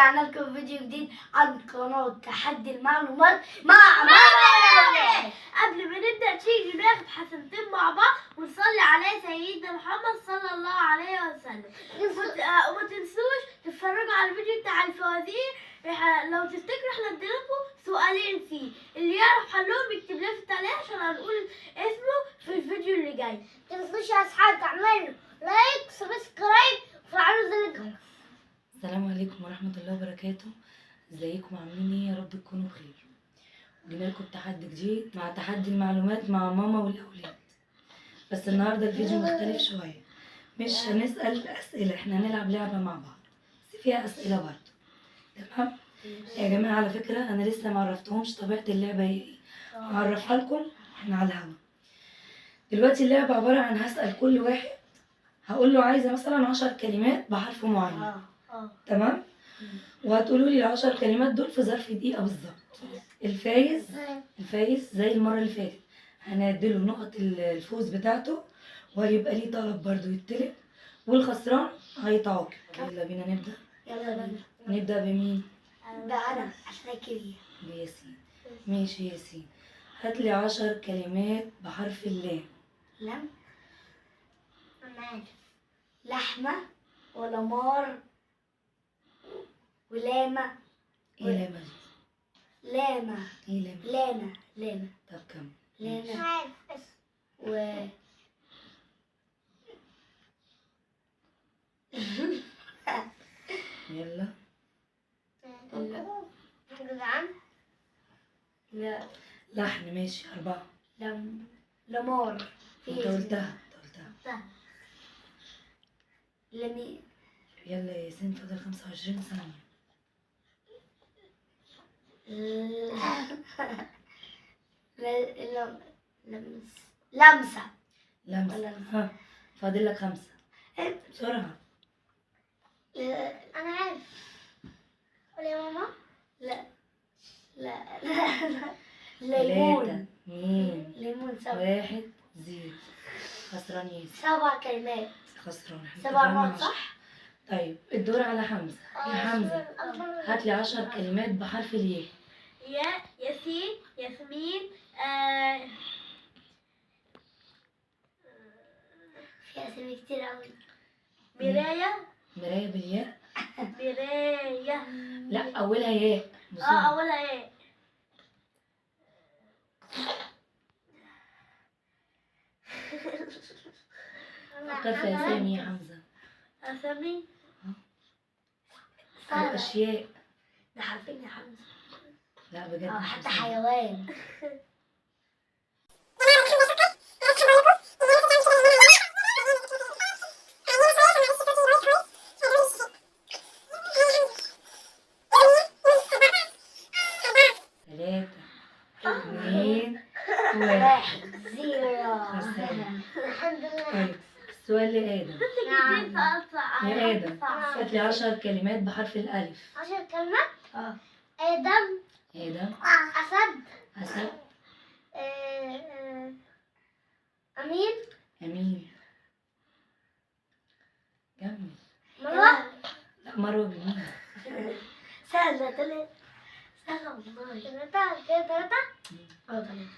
رجعنا لكم فيديو جديد عن قناة تحدي المعلومات مع ماما. قبل ما نبدأ تيجي ناخد حسنتين مع بعض ونصلي على سيدنا محمد صلى الله عليه وسلم. وما تنسوش تتفرجوا على الفيديو بتاع الفوازير. لو تفتكروا احنا اديناكم سؤالين فيه، اللي يعرف حلهم يكتب لنا في التعليق عشان هنقول اسمه في الفيديو اللي جاي. ما تنسوش يا اصحاب تعملوا like subscribe وفعلوا زر الجرس. السلام عليكم ورحمة الله وبركاته. ازيكم عاملين ايه؟ يا رب تكونوا بخير. جينا لكم بتحدي جديد مع تحدي المعلومات مع ماما والاولاد. بس النهارده الفيديو مختلف شوية، مش هنسأل اسئلة، احنا هنلعب لعبة مع بعض بس فيها اسئلة برضه. تمام يا جماعة؟ على فكرة انا لسه معرفتهمش طبيعة اللعبة ايه، هعرفها لكم احنا على الهوا دلوقتي. اللعبة عبارة عن هسأل كل واحد، هقول له عايزة مثلا 10 كلمات بحرف معين. تمام؟ وهتقولوا لي ال10 كلمات دول في ظرف دقيقة بالظبط. الفايز زي المرة اللي فاتت هنديله نقط الفوز بتاعته، وهيبقى ليه طلب برضو يتطلب، والخسران هيتعاقب. يلا بينا نبدأ. يلا بينا نبدأ بمين؟ بأنا عشان كبير. بياسين. ماشي ياسين، هات لي 10 كلمات بحرف اللام. لام؟ لحمة ولمار ولامة. ايه لامة دي؟ لامة. ايه لامة؟ لانا لانا. طب كمل. لانا و يلا. لا لحن. ماشي 4. لمار. انت قلتها، انت قلتها. لمي. يلا يا ياسين، فاضل 25 ثانية. لمسة. لمسة. ها فاضل لك 5. بسرعة. أنا عارف. قول يا ماما. لا لا لا لا. ليمون. 3 2 ليمون. 7 1 0. خسران ياسين. 7 كلمات. خسران. 7 نقط صح؟ طيب الدور على حمزة. يا حمزة هات لي 10 كلمات بحرف الياء. يا ياسين، ياسمين، في اسامي كتير قوي. مراية. مراية بالياء؟ مراية. لا أولها ياء. أولها ياء. فكر في أسامي يا حمزة. أسامي؟ أو أشياء. ده حرفين يا حمزة. لا بجد. حتى حيوان. 3 2 1 0. الحمد لله. طيب السؤال لآدم. يا آدم هات لي 10 كلمات بحرف الألف. 10 كلمات؟ آدم. آدم. أسد. أسد. أمين. أمين. كمل. مروة. لا مروة بالمين. سهلة. 3 سهلة والله. 3 كده 3. 3.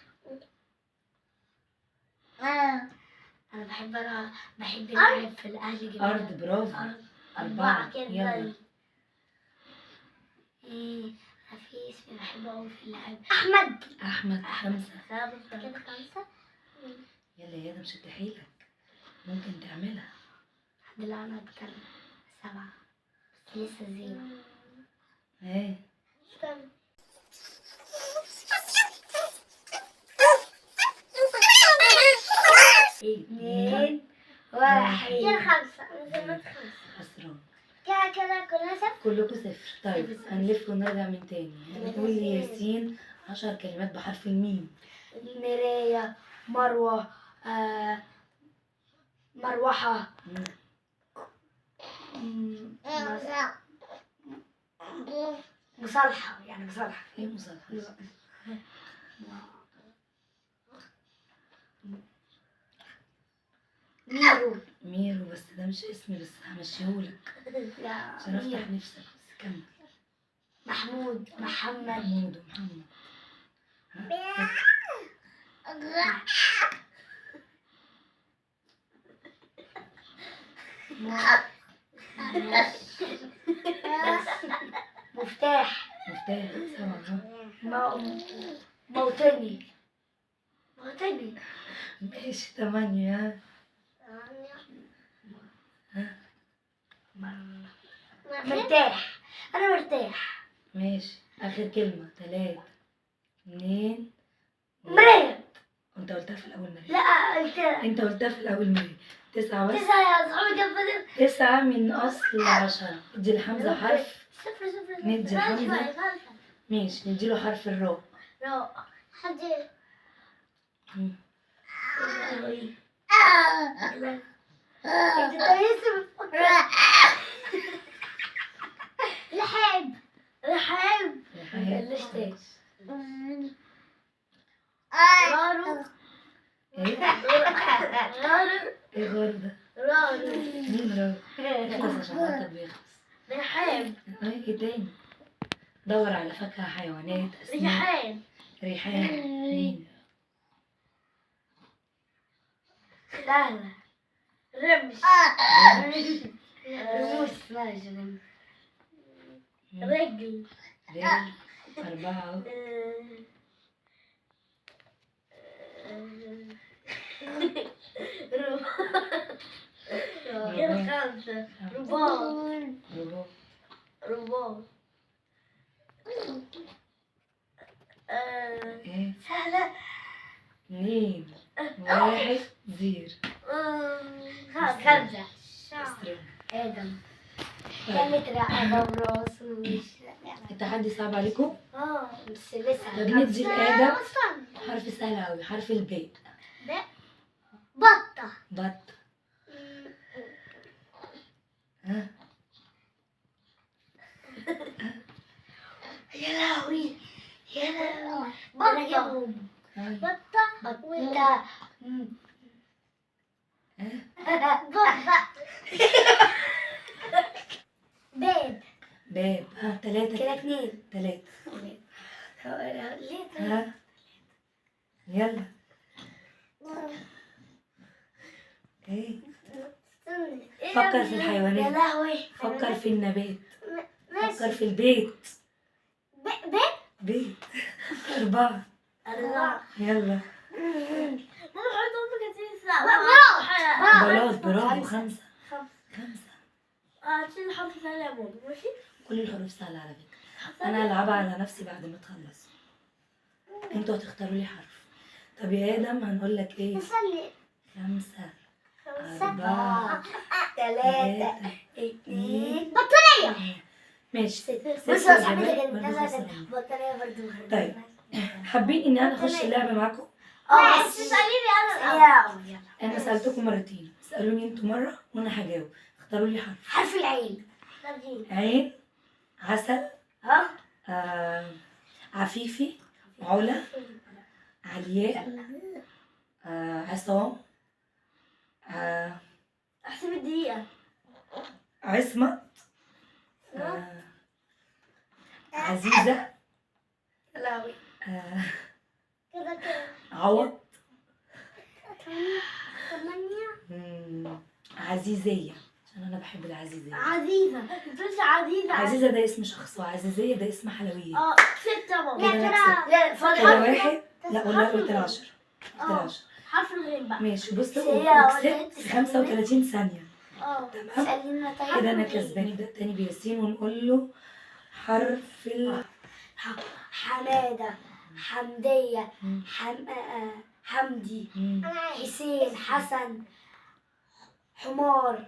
أنا بحب ألعب في الأهلي جدا. أرض. برافو. 4 كده. يلا. إيه في اسم بحبه أوي في اللعب. أحمد. أحمد. 5. كده 5. يلا يا آدم شد حيلك، ممكن تعملها. الحمد لله أنا أكتر 7 بس لسه 0. إيه استنى. 2 1. كده 5. أنا زودت 5. خسران. كده كده كلنا صفر. كلكم 0. طيب هنلف ونرجع من تاني. هنقول لياسين 10 كلمات بحرف الميم. مراية، مروة، مروحة، مصالحة. يعني مصالحة. ايه مصالحة؟ ميرو. ميرو بس ده مش اسمي، بس همشيهولك لا عشان افتح نفسك. بس كمل. محمود، محمد، محمود ومحمد. مفتاح، مفتاح. 7. موطني، موطني. ماشي. 8. مرتاح، أنا مرتاح. ماشي. آخر كلمة. 3 2 مريض. أنت قلتها في الأول مريض. لا قلتها، أنت قلتها في الأول مريض. 9 بس. 9 يا أصحابي. 9 من أصل 10. ادي لحمزة حرف. 0 0. ندي لحمزة. ماشي، نديله حرف الراء. راء. حد. انت لسه بتفكر. رحاب، رحاب. ما تاني. رارو. ايه؟ رارو. ايه غارو ده؟ رارو. مين رارو؟ اخلص عشان وقتك بيخلص. رحاب. ايه تاني؟ دور على فاكهة، حيوانات، أسماك. ريحان. ريحان. مين؟ سهلة. رمش. رموش. ماشي. رجل. رجل. 4. كده 5. رباط. رباط. رباط. ايه؟ سهلة. 2 1 0. 5. استرو. آدم. كانت رقبة وراس ووش. التحدي صعب عليكم؟ بس لسه. طب ندي لآدم حرف سهل أوي، حرف الباء. باء. بطة. بطة. ها؟ يا لهوي، يا لهوي. بطة. بطة. بطة. بطة. باب. باب. ها 3 كده 2. 3. ليه؟ ها يلا. ايه؟ فكر في الحيوانات. يا لهوي. فكر في النبات. فكر في البيت. بيت. بيت. 4. 4. يلا. ماما حط أمك كتير. بلاط. برافو. 5. 5. هتشيل الحرف سهل يا ماما. ماشي؟ كل الحروف سهلة على فكرة. أنا هلعبها على نفسي بعد ما تخلصوا. أنتوا هتختاروا لي حرف. طب يا آدم هنقول لك إيه؟ 5 4 3 2. بطارية. ماشي. بصوا يا صاحبي بطارية برضه. طيب حابين إن أنا أخش اللعبة معاكم؟ بس اسأليني أنا الأول. أنا سألتكم مرتين، اسألوني أنتوا مرة وأنا هجاوب. اختاروا لي حرف. حرف العين. عين. عسل. ها؟ عفيفي. علا. علياء. عصام. احسب الدقيقة. عصمت. عزيزة. لهوي. كده كده. عوض. 8. عزيزية، عشان أنا بحب العزيزية. عزيزة. ما تقولش عزيزة. عزيزة ده اسم شخص، وعزيزية ده اسم حلويات. 6 ماما. كده أنا كسبت. لا فاضل كده 1. لا والله قلت 10. قلت 10. حرف الغين بقى. ماشي. بص وكسبت 35 ثانية. تمام. كده أنا كسبانة. نبدأ تاني بياسين ونقول له حرف ال حمادة، حمدية، حمدي، حسين، حسن، حمار،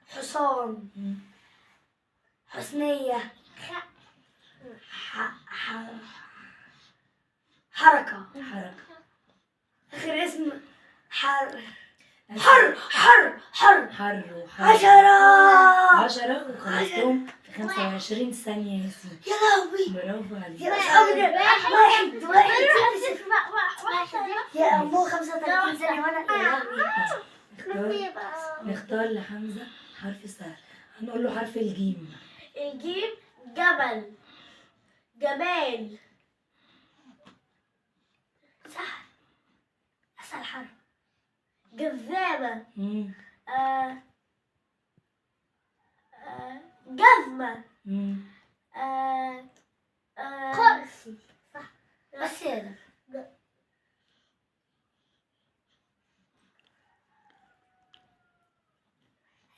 حصان، حسنية، حركة. حركة. آخر اسم حر. حر حر حر حر وحر. 10. 10 وخلصتهم في 25 ثانية يا ياسين. يا لهوي. برافو عليك. يا أصحابي 1 1 0. يا أمو 35 ثانية وأنا يا لهوي. نختار لحمزة حرف سهل. هنقول له حرف الجيم. الجيم. جبل. جمال. صح. اسهل حرف. جذابة. جزمة. كرسي. صح بس هذا.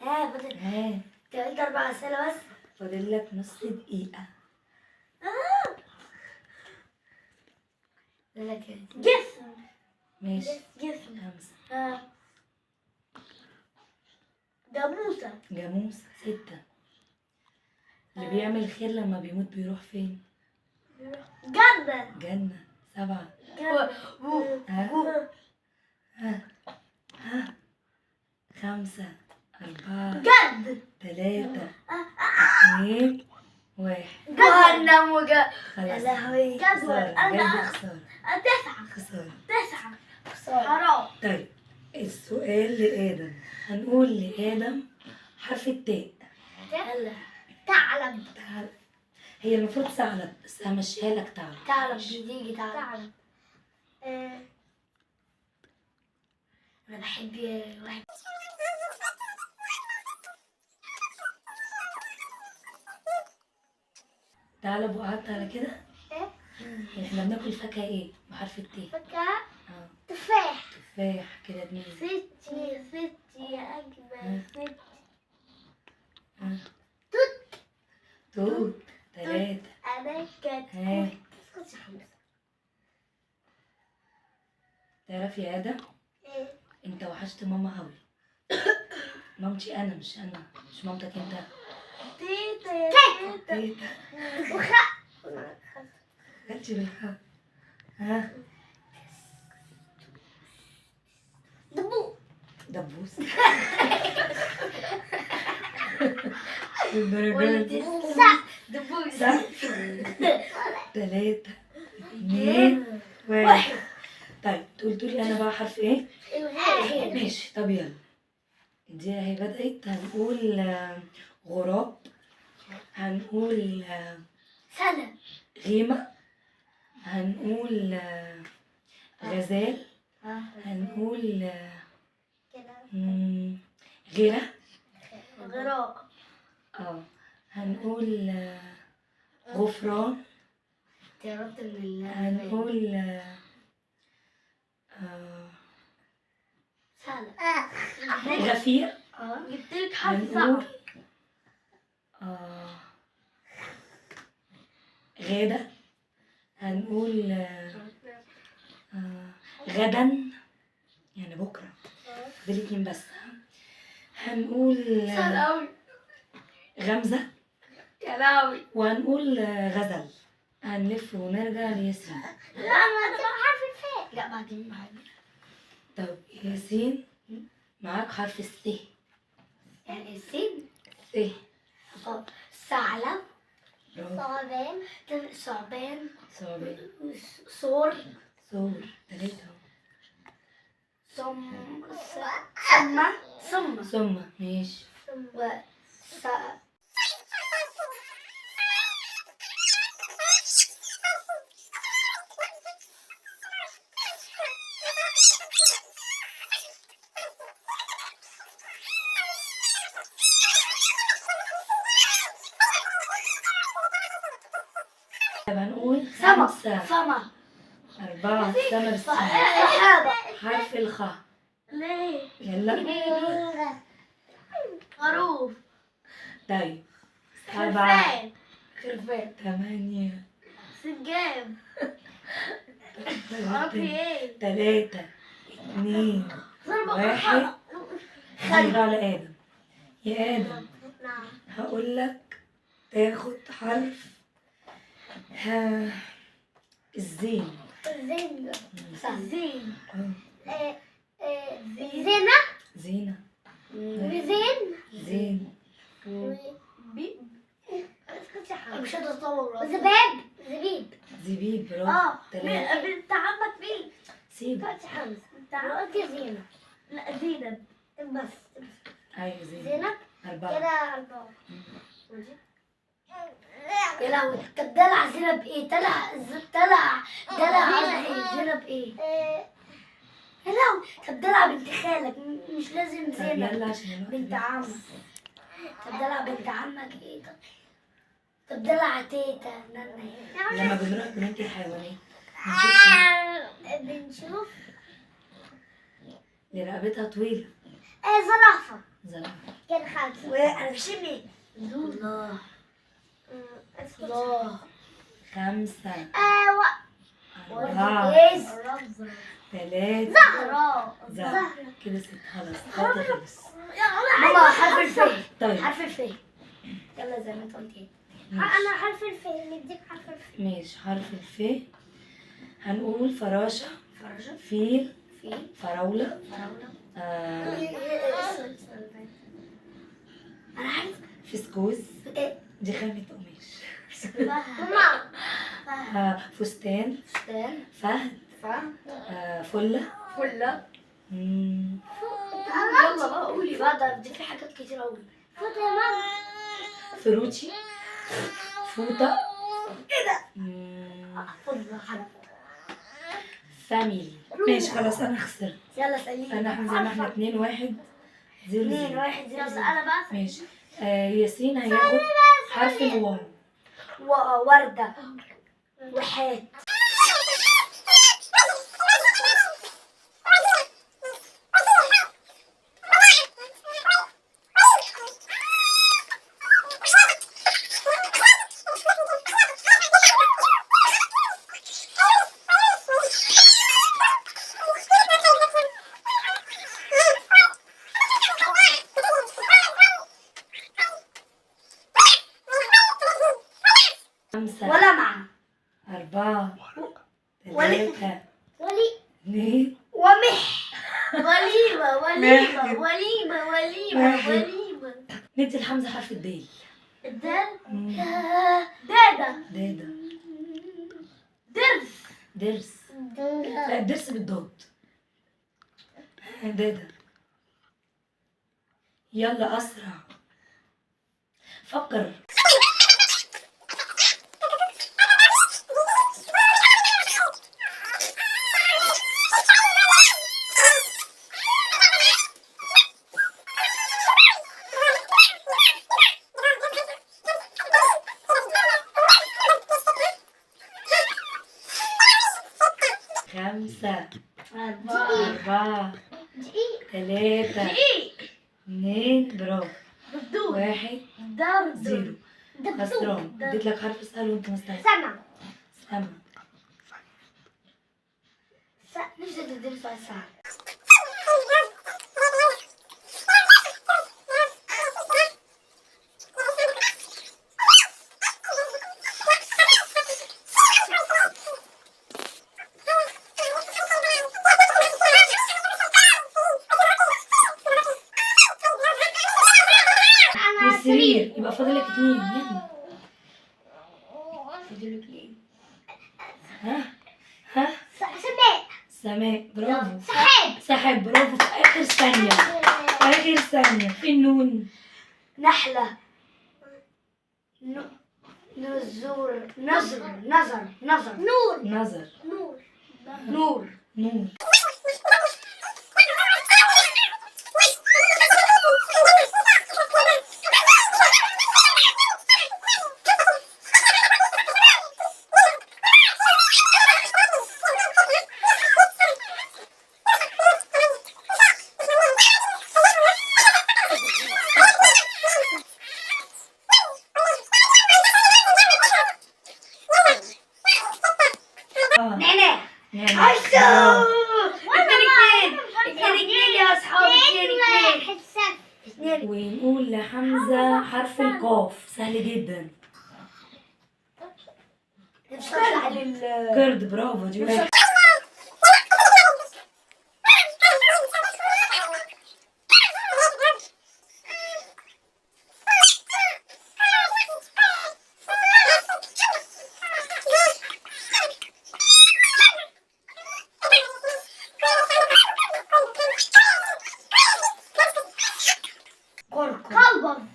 ها فاضل. ها انت قلت 4 أسئلة بس. فاضل لك نص دقيقة. جسم. ماشي. جسم. 5. جاموسة. جاموسة. 6. اللي بيعمل خير لما بيموت بيروح فين؟ جنة. جنة. 7. ها ها ها 5 4 جد. 3 2 1. جهنم وجه. خلاص. يا لهوي. جدول. أنا خسارة. 9. خسارة. 9. خسارة. حرام. طيب السؤال لآدم. هنقول لآدم حرف التاء. يلا. ثعلب. ثعلب. هي المفروض ثعلب بس همشيها لك ثعلب. ثعلب بتيجي ثعلب. أنا بحب واحد. ثعلب. وقعدت على كده؟ ايه؟ احنا بناكل فاكهة ايه بحرف التاء؟ فاكهة تفاح. تفاح. كده 2. ستي ستي يا أجمل ستي. توت. توت. 3. أنا كتكوت. اسكت يا حمزة. تعرف يا آدم؟ ايه؟ انت وحشت ماما قوي. مامتي انا، مش انا، مش مامتك انت. تيتا يا تيتا. تيتا. وخ خدتي بالخاء. ها دبوس. دبوس. الدرجة دي. دبوس. 3 2 1. طيب تقولي انا بقى حرف ايه؟ الغاء. ماشي. طب يلا دي اهي بدأت. هنقول غراب. هنقول سنة. غيمة. هنقول غزال. هنقول غيرة. غراء. هنقول غفران. تقربت من هنقول سهلة. غفير. جبتلك حرف صعب. غادة. هنقول غدا يعني بكرة. فاضل 2 بس. هنقول سهل أوي. غمزة. يا لهوي. وهنقول غزل. هنلف ونرجع لياسين. لا انا حرف الفاء. لا بعدين. طب ياسين معاك حرف الس. يعني السين؟ س. ثعلب. ثعبان. ثعبان. ثعبان. ثور. ثور. 3. ثم ثم ثم ثم. ماشي. و س. طب هنقول سما. 5 سما. 4. سما بالسين. سحابة. حرف الخاء. ليه؟ يلا. خروف. طيب 7. خرفان. 8. سنجاب. ايه؟ 3 2 1. خلي على آدم. يا آدم. نعم. هقول لك تاخد حرف الزين. الزين. الزين. زينة. زينة. وزين. زين. بي. مش هتطور. زباب. زبيب. زبيب. برافو. 3. بنت عمك مين؟ سيب. قلت حمزة. قلت زينة. لا زينب. بس. ايوه زينب. زينب. 4. كده 4. يا لهوي. طب دلع زينب ايه؟ دلع دلع دلع ايه؟ زينب ايه؟ يا لهوي. طب دلع بنت خالك، مش لازم طب زينب. يلا عشان الوقت بنت بيخلص. عمك. طب دلع بنت عمك ايه؟ طب دلع تيتا نانا ايه؟ لما بنروح جنينة الحيوانات بنشوف ايه؟ بنشوف اللي رقبتها طويلة. زرافة. زرافة. كده 5. وانا بشم ايه؟ الله الله. 5 4 4 3 زهرة. زهرة. كده 6. خلاص الوقت خلص. ماما حرف الف. طيب حرف الف. يلا زي ما انت قلت ايه. انا حرف الف، نديك حرف الف. ماشي. حرف الف هنقول فراشة، فراشة، فيل، فيل، فراولة، فراولة، انا عارف فسكوز، ايه؟ دي خامة قماش، ماما فستان، فستان، فهد، فهد، فلة، فلة. يلا بقى قولي بقى. فضل دي في حاجات كتير قوي. فوت يا ماما. فروتي، فوطة، ايه ده؟ فضل حرف family. ماشي خلاص انا خسرت. يلا اسأليني. انا احنا زي ما احنا 2 1 0 2 0. 1 0. يلا انا بقى. ماشي. ياسين هياخد حرف الواو. وردة، وحات، 5 ولمعة، 4 3 ولي 2 ومح، وليمة وليمة وليمة وليمة وليمة. ندي لحمزة حرف الدال. الدال. دادة، دادة، درس، درس. لا الدرس بالضاد. دادة. يلا أسرع، فكر. 5 4 3 2 برافو. 1 0. خسران. اديت لك حرف سهل وانت مستعد. سما. سما. نفسي تدرس سؤال سهل. والسرير يبقى فاضل لك 2. يلا فاضل لك 2. ها ها. سماء. سماء برافو. سحاب. سحاب برافو. في اخر ثانية، في اخر ثانية. في النون. نحلة، نزور، نظر، نظر، نظر، نور، نظر، نور، نور، نور. نعناع. نعناع. عشو. 2 2 2 2 يا اصحابي. 2 2 2. ونقول لحمزة حرف القاف، سهل جدا. نفسي اطلع لل قرد برافو. دي 1. كركم. قلبا.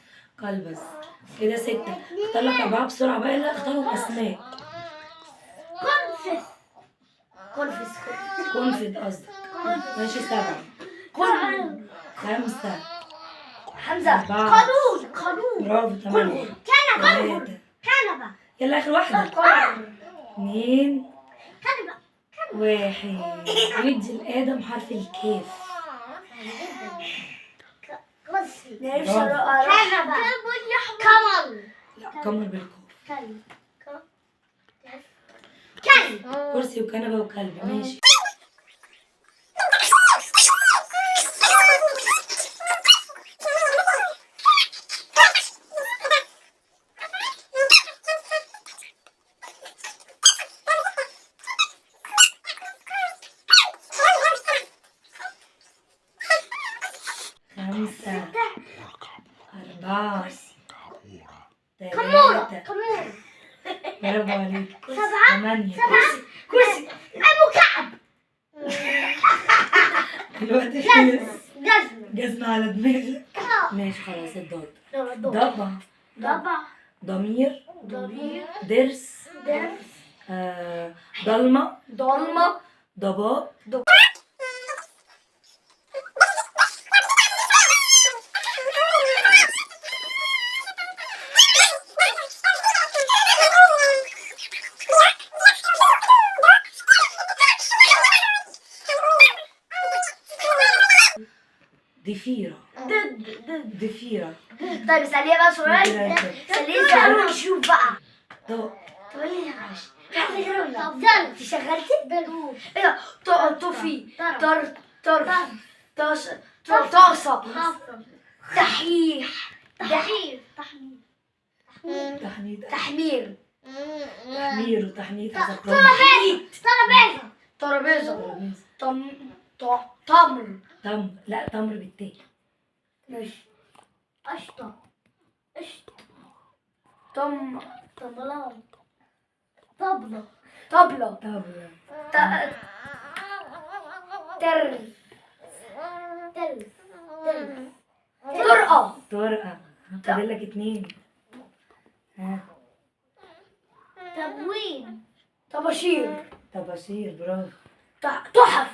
قلبس. كده 6. اختار لك 4 بسرعة بقى. لا اختارهم أسماء. كونفس. كونفس. كونفد قصدك. ماشي 7. 5. حمزة. 4. قانون. قانون. برافو. 8. كنبة. 3. كنبة. يلا آخر واحدة. 2. كنبة. 1. ندي لآدم حرف الكاف. كرسي. نعرفش أروح. كنبة. كمل. لا قمر بالقاف. كلب. كلب. كرسي وكنبة وكلب. ماشي. خمسة. 4. 3. كمورة. برافو عليك. 7. 8. كرسي. أبو كعب. الوقت خلص. جزمة. جزمة على دماغك. ماشي خلاص. الضاد. ضبع. ضبع. ضمير. ضمير. ضرس. درس. ضلمة. ضلمة. ضباب. ضفيرة. ضد. ضفيرة. طيب اسأليها بقى سؤال. اسأليها سؤال ونشوف بقى. طاء. تقولي لي معلش. في حاجة غير ولا؟ دل. انت شغلتي؟ ايه ده؟ طفي. طر. طرف. طاس. طاسة. تحيح. تحرير. تحميد. تحمير. تحمير وتحنيط. ترابيزة. ترابيزة. ترابيزة. تمر. تمر. لا تمر بالتاء. ماشي. قشطة. قشطة. تم. طبلة. طبلة. طبلة. طبلة. تر. تل. تل. طرقة. طرقة. فاضل لك 2. ها. تموين. طباشير. طباشير. برافو. تحف.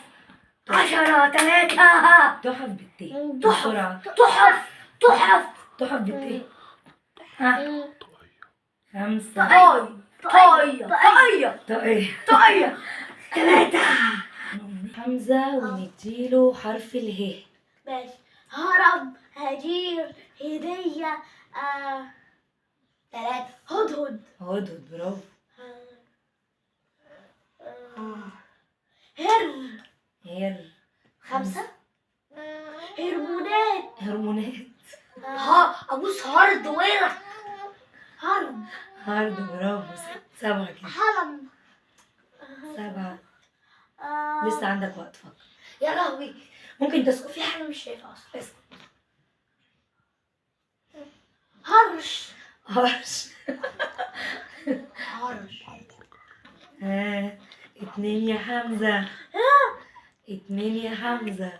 10. 3. تحف بالتاء. تحف. بسرعة. تحف. تحف. تحف بالتاء. ها. 5. طاي. طاية. طاية. طاقية. طاية. 3. حمزة ونديله حرف اله. ماشي. هرب. هجير. هدية. 3. هدهد. هدهد. برافو. هر. هر. 5. هرمونات. هرمونات. ها. ابوس هارد ويرك. هرب. هارد. برافو. 7 كده. حرم. 7. لسه عندك وقت، فكر. يا لهوي ممكن تسكت. في حاجة مش شايفها اصلا. اسكت. هرش. هرش. هرش. ها. 2 يا حمزة. 2 يا حمزة.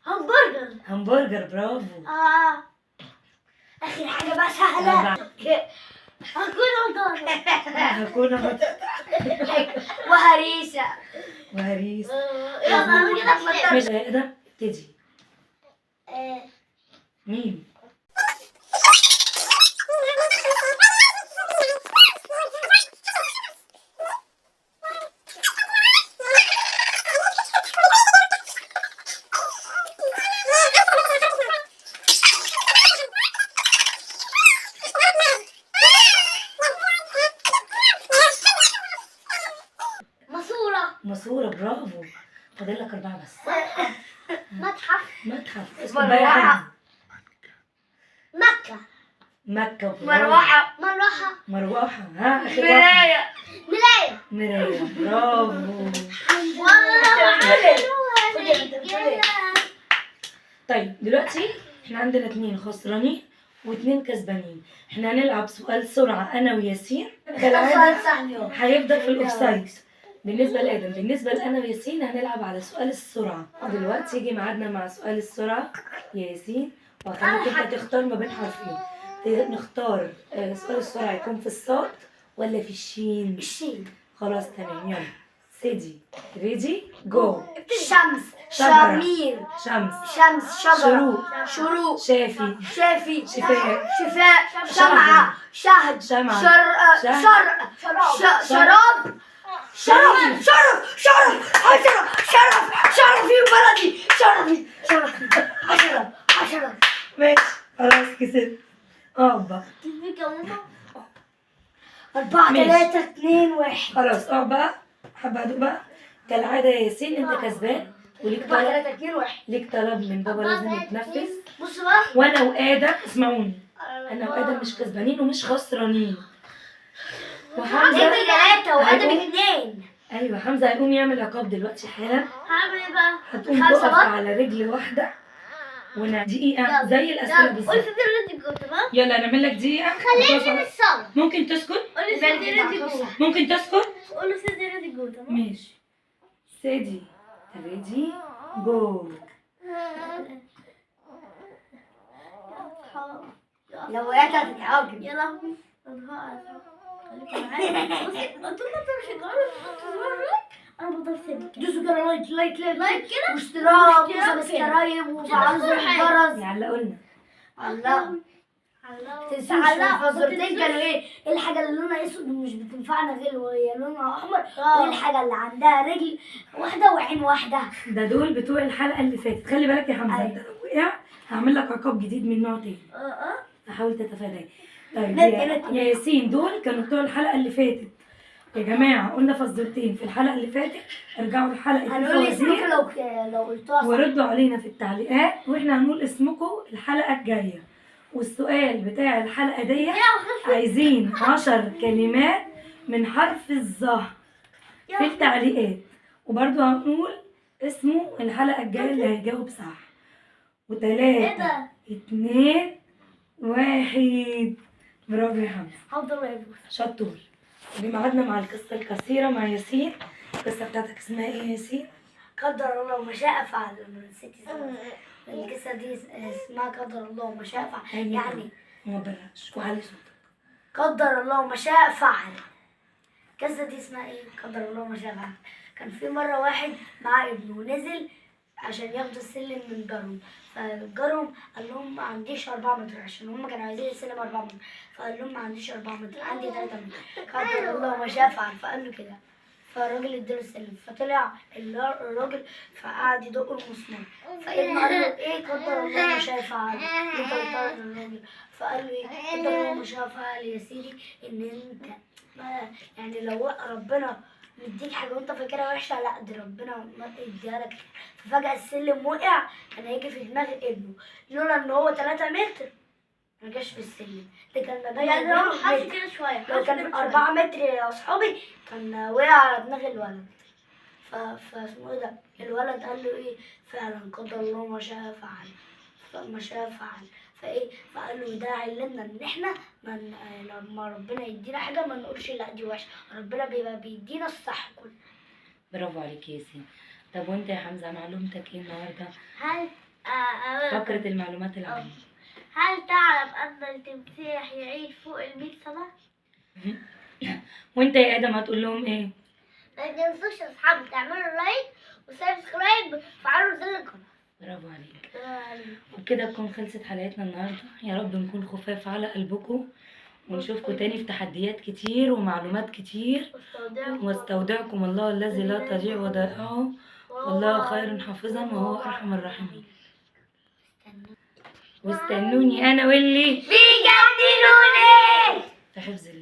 همبرجر. همبرجر. برافو. اخر حاجة بقى سهلة. 4. هكون مطارة. هكون مطارة. وهريسة. وهريسة. يلا أنا كده كسبت. ماشي يا آدم ابتدي. ميم. ماسورة. ماسورة. برافو. فاضل لك 4 بس. متحف. متحف. اسكت بقى يا حمزة. مكة. مكة. برافو. مروحة. مروحة. مروحة. ها آخر واحدة. مراية. مراية. برافو. طيب دلوقتي احنا عندنا 2 خسرانين و2 كسبانين. احنا هنلعب سؤال سرعة أنا وياسين. كالعادة هيفضل في ال offside بالنسبة لآدم. بالنسبة لأنا وياسين هنلعب على سؤال السرعة. دلوقتي يجي ميعادنا مع سؤال السرعة يا ياسين، وهخليك انت تختار ما بين حرفين. نختار سؤال السرعة يكون في الصاد ولا في الشين؟ الشين. خلاص تمام، يلا steady ready go. شمس، شمير، شمس، شمس، شجرة، شروق، شروق، شافي، شافي، شفاء، شفاء، شمعة، شهد، شمعة، شرق، شرق، شراب، شرف، شرف، شرف، 10، شرف، شرفي بلدي، شرفي، شرفي، 10، 10. ماشي خلاص كسبت. اقعد بقى. كسبت يا ماما. 4 3 2 1. خلاص اقعد بقى، حابة ادوق بقى كالعادة يا ياسين، انت كسبان وليك 4 طلب، 3 2 1. ليك طلب من بابا لازم يتنفذ. بص بقى، وانا وادم اسمعوني، انا وادم مش كسبانين ومش خسرانين. وحمزة انت 3 وادم 2. ايوه حمزة هيقوم يعمل عقاب دلوقتي حالا. هعمل ايه بقى؟ هتقوم تقف على رجل واحدة ونع دقيقة زي الاسئلة بالظبط. قول steady ready go. تمام؟ يلا نعمل لك دقيقة. خليني في الصلاة. ممكن تسكت؟ قول steady ready go. ممكن تسكت؟ قول steady ready go. تمام؟ ماشي. steady ready go. لو وقعت هتتعاقب. يا لهوي خليكم معايا. بصي طول ما انتوا بتشجعوني انا بفضل ثابت. دوسوا كده like like like like كده واشتراك و subscribe وفعلوا زر الجرس. يعلقوا لنا. الله تنسوش الفزورتين كانوا ايه؟ ايه الحاجة اللي لونها اسود ومش بتنفعنا غير وهي لونها احمر؟ وايه الحاجة اللي عندها رجل واحدة وعين واحدة؟ ده دول بتوع الحلقة اللي فاتت. خلي بالك يا حمزة، انت لو وقع هعمل لك عقاب جديد من نوع تاني. فحاول تتفاداه. طيب يا ياسين، دول كانوا بتوع الحلقة اللي فاتت يا جماعة. قلنا فزورتين في الحلقة اللي فاتت، ارجعوا الحلقة هنقول اسمكم لو قلتوها صح، وردوا علينا في التعليقات واحنا هنقول اسمكم الحلقة الجاية. والسؤال بتاع الحلقة دي عايزين 10 كلمات من حرف الظه في التعليقات، وبرده هنقول اسمه الحلقة الجاية اللي هيجاوب صح. و3 2 1. برافو يا حمزة، شطور. وميعادنا مع القصة القصيرة مع ياسين. القصة بتاعتك اسمها ايه يا ياسين؟ قدر الله وما شاء فعل. انا نسيت اسمها. القصة دي اسمها قدر الله وما شاء فعل. يعني ما تبرعش وعلي صوتك. قدر الله وما شاء فعل. القصة دي اسمها ايه؟ قدر الله وما شاء فعل. كان في مرة واحد مع ابنه نزل عشان ياخدوا السلم من جارهم، فجارهم قال لهم ما عنديش 4 متر، عشان هم كانوا عايزين السلم 4 متر، فقال لهم ما عنديش 4 متر، عندي 3 متر. قدر الله وما شاء فعل. فقال له كده، فالراجل اداله السلم، فطلع الراجل فقعد يدق المسمار، فابنه قال له ايه قدر الله ما شاء فعل؟ انت بتطلع الراجل. فقال له ايه قدر الله ما شاء فعل يا سيدي؟ ان انت يعني لو ربنا مديك حاجة وانت فاكرها وحشة، لا دي ربنا ما اديها لك. ففجاه السلم وقع، كان هيجي في دماغ ابنه، لولا ان هو 3 متر ما جاش في السلم. ده كان ما بين يعني لو حط كده شوية، لو كان 4 متر يا اصحابي كان وقع على دماغ الولد. فاسمه ايه ده؟ الولد قال له ايه؟ فعلا قدر الله ما شاء فعل، ما شاء فعل. فايه؟ فقال له ده علمنا ان احنا لما ربنا يدينا حاجة ما نقولش لا دي وحشة، ربنا بيبقى بيدينا الصح كله. برافو عليك يا ياسين. طب وانت يا حمزة معلومتك ايه النهارده؟ هل فقره المعلومات العامة. هل تعلم ان التمساح يعيش فوق 100 سنة؟ وانت يا ادم هتقول لهم ايه؟ ما تنسوش يا اصحابي تعملوا like و subscribe وفعلوا زر الجرس. برافو عليك. وبكده تكون خلصت حلقتنا النهارده. يا رب نكون خفاف على قلبكم، ونشوفكم تاني في تحديات كتير ومعلومات كتير. واستودعكم الله الذي لا تضيع ودائعه، والله خير حافظا وهو ارحم الراحمين. واستنوني انا واللي بيجننوني في حفظ الله.